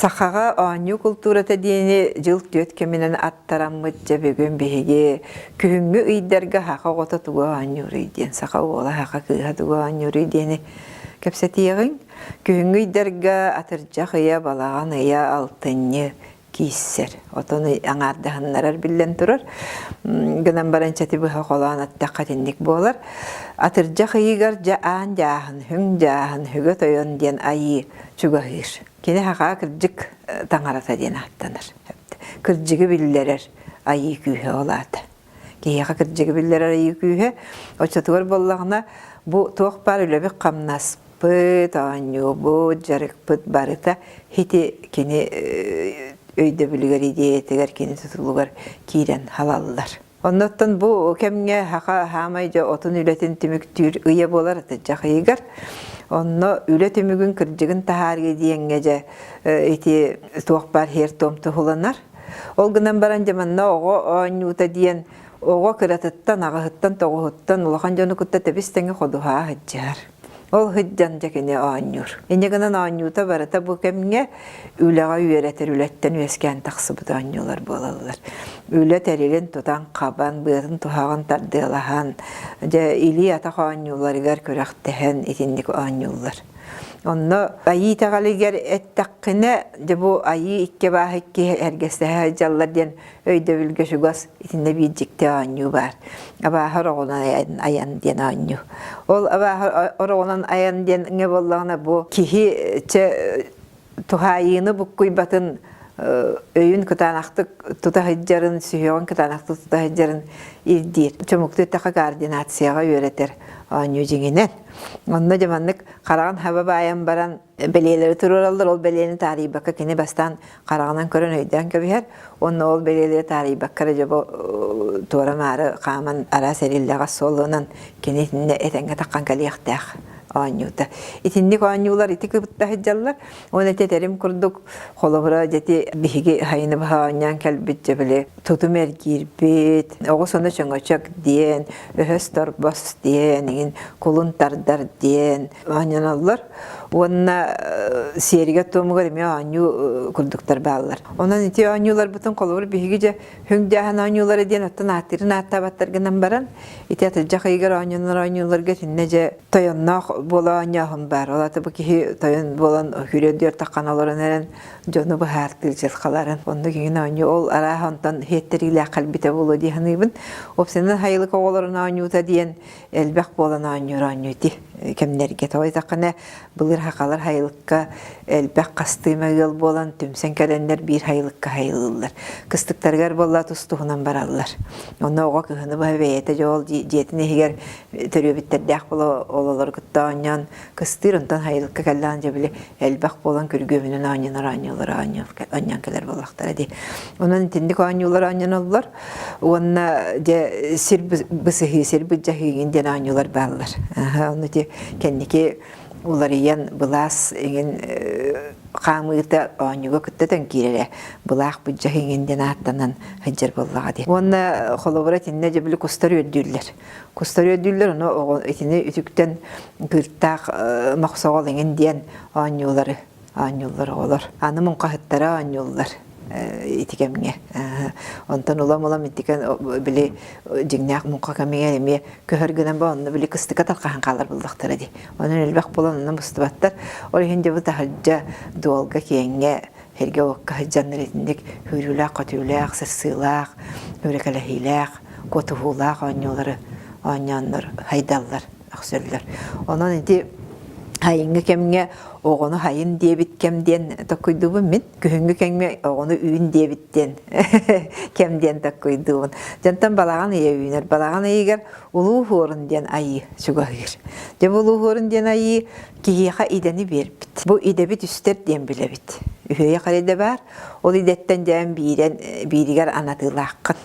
Сахаҕа оонньуу култуурата диэни дьыл түөрт кэминэн аттараммыт дьэ бүгүн биһиги күһүҥҥү ыйдарга саха оҕото тугу оонньууруй диэн, саха уола, саха кыыһа тугу оонньууруй диэни кэпсэтиэҕиҥ. Күһүҥҥү ыйдарга атырдьах ыйа, балаҕан ыйа, алтынньы кииссэр. Отон аҥаардаһыннарар биллэн турар. Гынан баран чэти быһа холоон аттахха итинник буолар. Атырдьах ыйыгар дьэ аан дьааһын, хүҥ дьааһын, хүгэ тойон диэн айыы чугаһыыр. Кини хахаа кырдьык таҥарата диэн ааттанар. Кырдьыгы биллэрэр айыы күүһэ ол аата. Киһиэхэ кырдьыгы биллэрэр айыы күүһэ. Оччотугар буоллаҕына бу туох баар үлэбит хамнаспыт, оонньуубут, дьарыкпыт барыта хити кини өйдөбүлүгэр, идиэйэтигэр, кини тутулугар киирэн халаллар. Оннуттан бу кэмҥэ саха хаамай дьэ отун үлэтин түмүктүүр ыйа буолар атырдьах ыйыгар. Онно үлэ түмүгүн кырдьыгын таһаарыы диэҥҥэ дьэ ити туох баар һиэр-туом туһуланар. Ол гынан баран дьэ манна оҕо оонньуута диэн оҕо кыратыттан, аҕыһыттан, тоҕуһуттан улахан дьону кытта тэбис-тэҥэ ходуһаа сылдьыһар. Ол сылдьан дьэ кини оонньуур. Инньэ гынан оонньуута барыта бу кэмҥэ үлэҕэ үөрэтэр үлэттэн үөскээн тахсыбыт оонньуулар буолаллар. Үлэ тэрилин тутан-хабан, быатын-туһаҕын тардыалаһан, дьэ илии-атах оонньууларыгар күрэхтэһэн итинник оонньууллар. Онно айыы итэҕэлигэр эттэххинэ, дьэ бу айыы икки абааһы икки эргэстэһэ сылдьаллар диэн өйдөбүлгэ чугас итиннэ биир дьикти оонньуу баар. Абааһы ороҕунан айан диэн оонньуу. Ол абааһы ороҕунан айан диэн ҥэ буоллаҕына бу киһи чэ туһаайыыны буккуйбатын өйүн кытаанахтык тута сылдьарын, сүһүөҕүн кытаанахтык тута сылдьарын ирдиир. Чомуктуу эттэххэ координацияҕа үөрэтэр оонньуу дьиҥинэн. Онно дьэ маннык хараҕын хаба баайан баран бэлиэлэри туруораллар, ол бэлиэни таарыйбакка кини бастаан хараҕынан көрөн өйдөөн кэбиһэр уонна ол бэлиэлэри таарыйбакка эрэ дьэ бу туора-маары хааман араас эриллэҕэс суолунан кини итиннэ этэҥҥэ таххан кэлиэхтээх оонньуута. Итинник оонньуулар ити кыбытта сылдьаллар. Уонна ити этэрим курдук холобура дьэти биһиги хайыны быһа оонньоон кэлбит дьэ били тутум эргиирбит, оҕус ону чөҥөчөк диэн, өһөс торбос диэн, иҥин кулун тардар диэн оонньоноллор. Уонна сиэригэр-туомугар эмиэ оонньуу курдуктар бааллар. Онон ити оонньууларбытын холобур биһиги дьэ хүҥ дьааһын оонньуулара диэн оттон ааттыырын ааттаабаттар гынан баран ити атырдьах ыйыгар оонньонор оонньууларга итиннэ дьэ тойонноох буола оонньооһун баар. Ол аата бу киһи тойон буолан хүрэ таххан олорон эрэн дьону быһаартыыр дьылҕаларын. Оннук иҥин оонньуу ол арааһа онтон иһэттэриилээх кэлбитэ буолуо дии саныыбын. Уопсайынан хайылык оҕолорун оонньуута диэн элбэх буолан оонньуур оонньуу ити кэмнэргэ. Тоҕо диэтэххинэ былыр сахалар хайылыкка элбэх хастыыма ыал буолан түмсэн кэлэннэр биир хайылыкка хайылыыллар. Кыстыктарыгар буолла тус-туһунан бараллар. Онно оҕо кыһыны быһа бэйэтэ дьол дьиэтин иһигэр төрүөбүттэрдээх буола ололору кытта оонньоон кыстыыр, онтон хайылыкка кэллэҕин дьэ били элбэх буолан күргүөмүнэн оонньонор оонньуулар оонньоон кэлэр буоллахтара дии. Онон итинник оонньуулар оонньоноллор уонна дьэ сир бысыһыы, сир быдьаһыыгын диэн оонньуулар бааллар. Ону ити кэнники уларыйан былаас иҥин хаамыыта оонньууга кытта төн киирэрэ былаах быдьаһыы иҥин диэн ааттанан сылдьар буоллаҕа дии. Уонна холобура итиннэ дьэ били кустар үөрдүүллэр. Кустар үөрдүүллэр, ону оҕо итини үтүктэн кыыртаах мохсоҕол иҥин диэн оонньуулары оонньууллар оҕолор. Аны муҥхаһыттара оонньууллар ити кэмҥэ. Онтон улам-улам итикэн били дьиҥнээх муҥха кэмигэр эмиэ көһөр гынан ба онно били кыстыка тархаһан хаалар буллахтара дии. Онон элбэх буолан онно мустубаттар. Ол иһин дьэ бу таһырдьа дуолга киэҥҥэ сиргэ-уокка сылдьаннар итинник сүүрүүлээх-көтүүлээх, сырсыылаах, үрэкэлэһиилээх, куотуһуулаах оонньуулары оонньооннор хайдаллар, өхсөллөр. Онон ити сайыҥҥы кэмҥэ оҕону сайын диэбит кэм диэн токкуйдуубун мин. Күһүҥҥү кэмҥэ оҕону үүн диэбит диэн кэм диэн токкуйдуубун. Дьонтон балаҕан ыйа үүнэр. Балаҕан ыйыгар Улуу Хуорун диэн айыы чугаһыыр. Дьэ бу Улуу Хуорун диэн айыы киһиэхэ идэни биэрбит. Бу идэбит үстэр диэн билэбит. Үһүөйэх эрэ идэ баар. Ол идэттэн дьээн биирэн бииригэр анатыылааххын.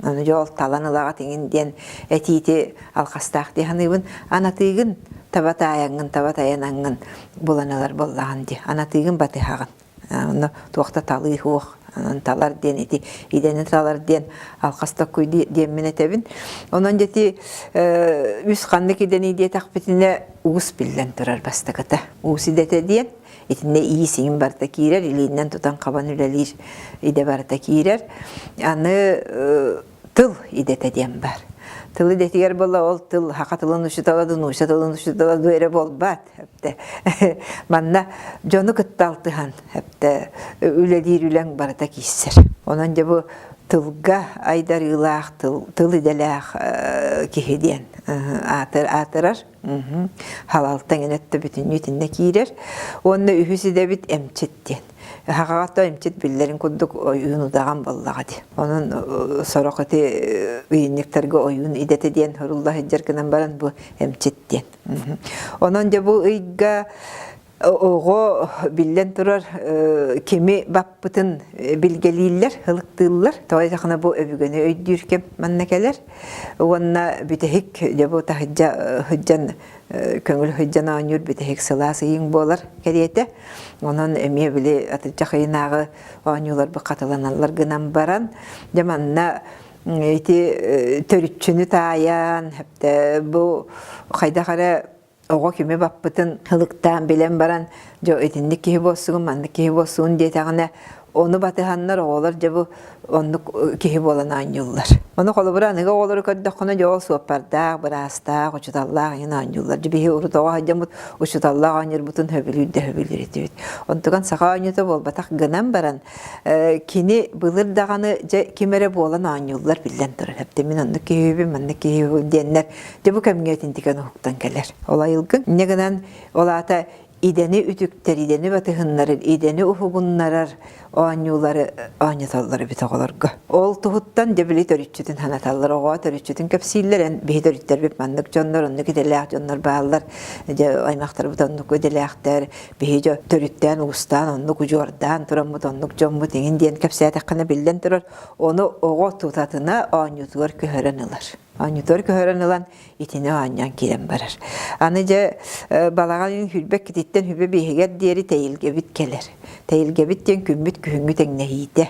Ону дьэ ол талан ылаҕат иҥин диэн этиити алхастаах дии саныыбын. Анатыыгын таба таайаҥҥын, таба тайанаҥҥын булан ылар буоллаҕын дии. Анатыыгын батыһаҕын. Онно туох да талыы суох. Онон талар диэн ити идэни талар диэн алхас токкуй диэммин этэбин. Онон дьэти үс ханнык идэни диэтэхпитинэ уус биллэн турар бастакыта. Уус идэтэ диэн. Итиннэ иис-иҥин барыта киирэр, илиинэн тутан-хабан үлэлиир идэ барыта киирэр. Аны тыл идэтэ диэн бар. Тыл идэтигэр буолла ол тыл саха тылын учуутала дуу, нуучча тылын учуутала дуу эрэ буолбат. Манна дьону кытта алтыһан үлэлиир үлэҥ барыта киирсэр. Онон дьэ бу тылга айдарыылаах тыл, тыл идэлээх киһи диэн аатырар. Халалта эҥин өттө бүтүннүү итиннэ киирэр. Уонна үһүс идэбит эмчит диэн. Хаҕаҕа эмчит биллэрин курдук ойуун удаҕан буоллаҕа дии. Онон сорох ити ыйынньыктарга ойуун идэтэ диэн сурулла сылдьар гынан баран бу эмчит диэн. Онон дьэ бу ыйга оҕо биллэн турар кими баппытын билгэлииллэр, ылыктыыллар. Тоҕо диэтэххинэ бу өбүгэни өйдүүр кэм манна кэлэр. Уонна бүтэһик дьэ бу таһырдьа сылдьан көҥүл сылдьан оонньуур бүтэһик сылаас ыйыҥ буолар кэриэтэ. Онон эмиэ били атырдьах ыйынааҕы оонньууларбыт хатыланаллар гынан баран, дьэ манна ити төрүччүнү таайан, бу хайдах эрэ оҕо кими баппытын ылыктаан билэн баран дьэ итинник киһи буолсугун маннык киһи буолсугун диэтэҕинэ ону батыһаннар оҕолор дьэ бу оннук киһи буолан оонньууллар. Ону холобура аныгы оҕолору көрдөххүнэ дьэ ол суоппардаах, быраастаах, учууталлаах иһин оонньууллар. Дьэ биһи урут оҕо сылдьаммыт учууталлаах оонньуурбутун сөбүлүүр да сөбүлүүр этибит. Онтукан саха оонньуута буолбатах гынан баран кини былыр даҕаны дьэ ким эрэ буолан оонньууллар биллэн турар. Эптэ мин оннук киһибин, маннык киһибин диэннэр Дьэ бу кэмҥэ итинтикэн уһуктан кэлэр. Ол айылгын. Инньэ гынан ол аата идэни үтүктэр, идэни батыһыннарар, идэни уһугуннарар оонньуулары оонньотоллор эбит оҕолорго. Ол туһуттан дьэ били төрүччүтүн санаталлар, оҕо төрүччүтүн кэпсииллэр, эн биһи төрүттэрбит маннык дьоннор, оннук идэлээх дьоннор бааллар, дьэ аймахтарбыт оннук идэлээхтэр, биһи дьэ төрүттээн уустаан оннук удьуордаан тураммыт оннук дьоммут иҥин диэн кэпсээтэххинэ биллэн турар, ону оҕо тутатына оонньуутугар көһөрөн ылар. Оонньуутугар көһөрөн ылан итини оонньоон киирэн барар. Аны дьэ балаҕан хүрбэк кититтэн хүбэ биэһигэр диэри тэйилгэбит кэлэр. Тэйилгэбит диэн күммүт күһүҥҥү тэҥнэһиитэ.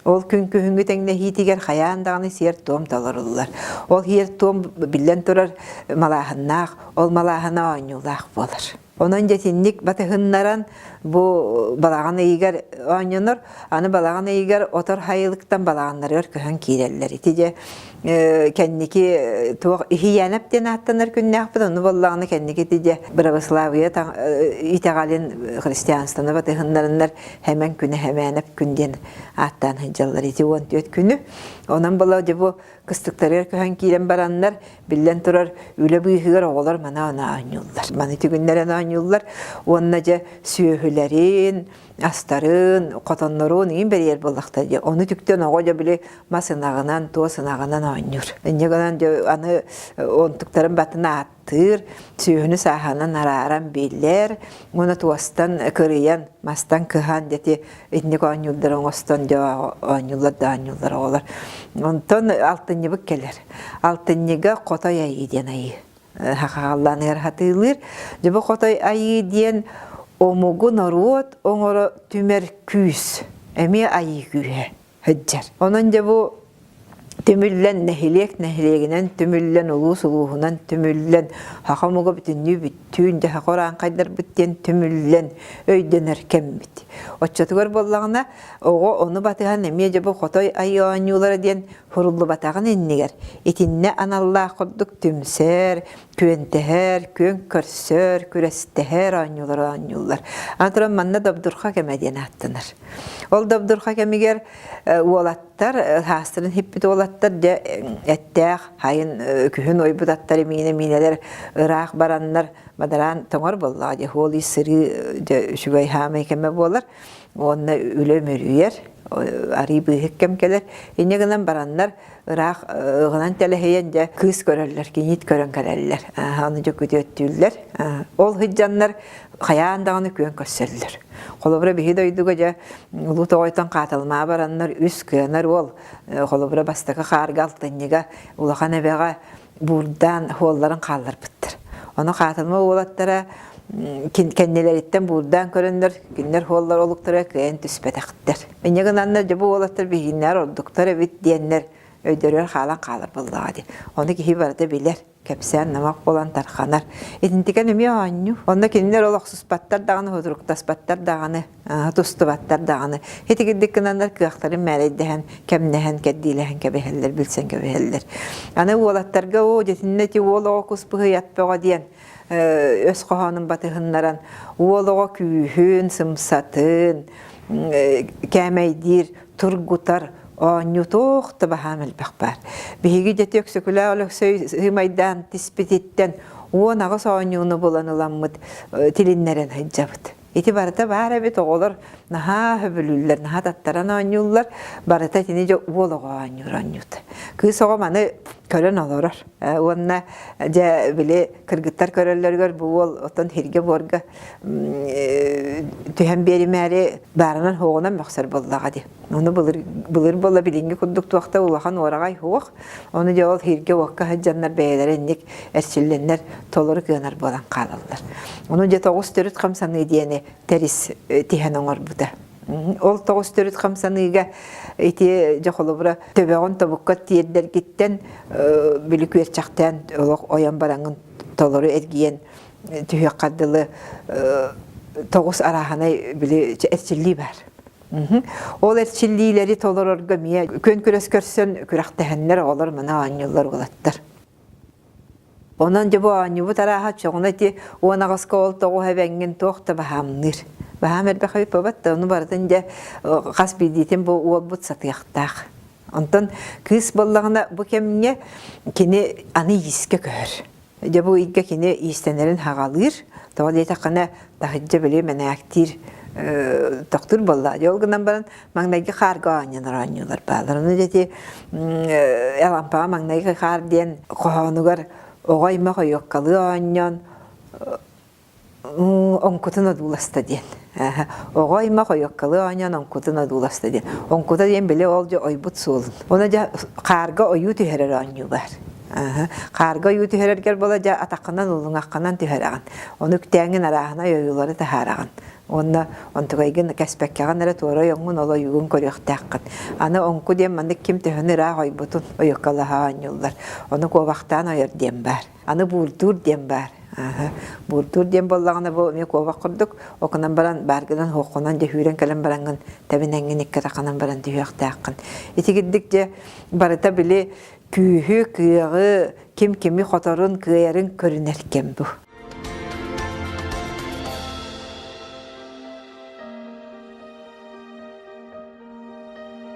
Ол күн күһүҥҥү тэҥнэһиитигэр хайаан даҕаны сиэр-туом толоруллар. Ол сиэр-туом биллэн турар малааһыннаах, ол малааһына оонньуулаах буолар. Онон дьэ итинник батыһыннаран бу балаҕан ыйыгар оонньонор. Аны балаҕан ыйыгар отор хайылыктан балаҕаннарыгар көһөн киирэллэр. Ити дьэ кэнники туох Иһийээнэп диэн ааттанар күннээхпит. Ону буоллаҕына кэнники ити дьэ православие итэҕэлин христианствоны батыһыннарыннар Хэмэн күнэ Хэмээнэп күн диэн ааттаан сылдьаллар. Ити 14 күнү. Онон була дьэ бу кыстыктарыгар көһөн киирэн бараннар, биллэн турар, үлэ быыһыгар оҕолор мана ана оонньууллар. Маны түгүннэрэн оонньууллар уонна дьэ сүөһүлэрин, астарын, хотоннорун иин бэрийэр буоллахтар дьэ. Ону түктэн оҕо дьэ били мас ынаҕынан, туос ынаҕынан оонньуур. Инньэ гынан дьэ аны онтуктарын батын ааттыыр, сүөһүнү сааһынан арааран билэр, уонна туостан кырыйан, мастан кыһан дьэ итинник оонньуурдар оҥостон дьэ оонньууллар да оонньууллар оҕолор. Онтон алтынньыбыт кэлэр. Алтынньыга хотой айыы диэн айыы хахааллааныгар хатыылыыр. Дьэ бу хотой айыы диэн омугу норуот оҥоро түмэр күүс. Эмиэ айыы күүһэ сылдьар. Онон дьэ бу түмүллэн нэһилиэк нэһилиэгинэн түмүллэн улуус улууһунан түмүллэн саха омуга бүтүннүү бүттүүн дьэ саха урааҥхайдарбыт диэн түмүллэн өйдөнөр кэммит. Оччотугар буоллаҕына оҕо ону батыһан эмиэ дьэ бу хотой айыы оонньуулара диэн суруллубатаҕын иннигэр итиннэ аналлаах курдук түмсэр, күөнтэһэр, күөн көрсөр, күрэстэһэр оонньуулары оонньууллар. Аны туран манна добдурха кэмэ диэн ааттанар. Ол добдурха кэмигэр уолаттар, хаастарын хиппит уолаттар дьэ эттээх, хайын күһүн ойбут аттар имиинэ миинэлэр ыраах бараннар бадараан тоҥор буоллаҕа дьэ хуол ис сырыы дьэ үчүгэй хаамай кэмэ буолар уонна үлэ үмүрүйэр арыы быыһык кэм кэлэр инньэ гынан бараннар ыраах ыгынан тэлэһийэн дьэ кыыс көрөллөр киниит көрөн кэлэллэр аны дьэ күтүөттүүллэр ол сылдьаннар хайаан даҕаны күөн көрсөллөр холобура биһи дойдуга дьэ улуу тоҕойтон хааталмаа бараннар үс кыанар уол холобура бастакы хаарга алтынньыга улахан эбэҕэ буурдаан хуолларын хаалларбыттар ону хааталма уолаттара кэннилэриттэн буурдаан көрөннөр кинилэр хуоллар олуктара кыайан түспэтэхтэр инньэ гынаннар дьэ бу уолаттар биһигиннээр ордуктар эбит диэннэр. Өйдөрүгэр хаалан хаалар буоллаҕа дии. Ону киһи барыта билэр, кэпсээн намах буолан тарханар. Итинтикэн эмиэ оонньуу. Онно кинилэр ол охсуспаттар даҕаны, хутуруктаспаттар даҕаны, тустубаттар даҕаны. Итигирдик гынаннар кыахтарын мээрэйдэһэн, кэмнэһэн, кэрдиилэһэн кэбиһэллэр, билсэн кэбиһэллэр. Аны уолаттарга оо, дьэтиннэ ити уол оҕо кус быһый ат бөҕө диэн өс хоһоонун батыһыннаран уол оҕо күүһүн, сымсатын кээмэйдиир, тургутар оонньуу туох да баһаам элбэх баар. Биһиги дьэти Өксөкүлээх Өлөксөй сыымайдаан тиспититтэн 18 оонньууну булан ыламмыт тилиннэрэн сылдьабыт. Ити барыта баар эбит оҕолор наһаа сөбүлүүллэр, наһаа таттаран оонньууллар. Барыта итини дьэ уол оҕо оонньуур оонньуута. Кыыс оҕо маны көрөн олорор. Уонна дьэ били кыргыттар көрөллөрүгэр бу уол оттон сиргэ-буорга түһэн биэримээри баарынан суоҕунан мөхсөр буоллаҕа дии. Ону былыр былыр буола билиҥҥи курдук туох да улахан уораҕай суох. Ону дьэ ол сиргэ-уокка сылдьаннар бэйэлэрэ инник эрчиллэннэр толору кыанар буолан хаалаллар. Ону дьэ тоҕус төрүт хамсаныы диэни тэрис тиһэн оҥорбута. Ол тоҕус төрүт хамсаныыга ити дьэ холобура төбөҕүн тобукка тиэрдэргиттэн били күөрчэхтээн олох ойон бараҥҥын толору эргийэн түһүөххэ дылы тоҕус арааһынай били эрчиллии баар. Ол эрчиллиилэри толорорго эмиэ күөн күрэс көрсөн күрэхтэһэннэр оҕолор маны оонньууллар уолаттар. Онон дьэ бу оонньуубут арааһа чоҕуна ити 18-ка ол тоҕус эбэҥҥин туох да баһаамныыр. Баһаам элбэх эбит буолбат да, ону барытын дьэ хас биирдиитин бу уолбут сатыахтаах. Онтон кыыс буоллаҕына бу кэмҥэ кини аны иискэ көһөр. Дьэ бу ыйга кини иистэнэрин хаҕалыыр. Тоҕо диэтэххинэ таһырдьа били мэнээктиир тохтуур буолла. Дьэ ол гынан баран маҥнайгы хаарга оонньонор оонньуулар бааллар. Ону дьэ ити Алампаҕа маҥнайгы хаар диэн хоһоонугар оҕо аймах ойуоккалыы оонньоон оҥкутун одууласта диэн. Оҕо аймах ойуоккалыы оонньоон оҥкутун одууласта диэн. Оҥкута диэн били ол дьэ ойбут суолун. Ону дьэ хаарга ойуу түһэрэр оонньуу баар. Хаарга ойуу түһэрэргэр буола дьэ атаххынан уллуҥаххынан түһэрэҕин. Ону үктээҥҥин арааһынай ойуулары таһаараҕын. Уонна онтукайгын кэспэккэҕин эрэ туора ойоҥҥун ол ойуугун көрүөхтээххин. Аны оҥку диэн маннык ким төһөнү ыраах ойбутун ойуоккалаһа оонньууллар. Ону куобахтаан ойор диэн баар. Аны буурдуур диэн баар. Буурдуур диэн буоллаҕына бу эмиэ куобах курдук окунан баран бааргынан хуоххунан дьэ сүүрэн кэлэн бараҥҥын тэбинэҥҥин икки атаххынан баран түһүөхтээххин. Итигирдик дьэ барыта били күүһү, кыаҕы, ким кими хоторун, кыайарын көрүнэр кэм бу.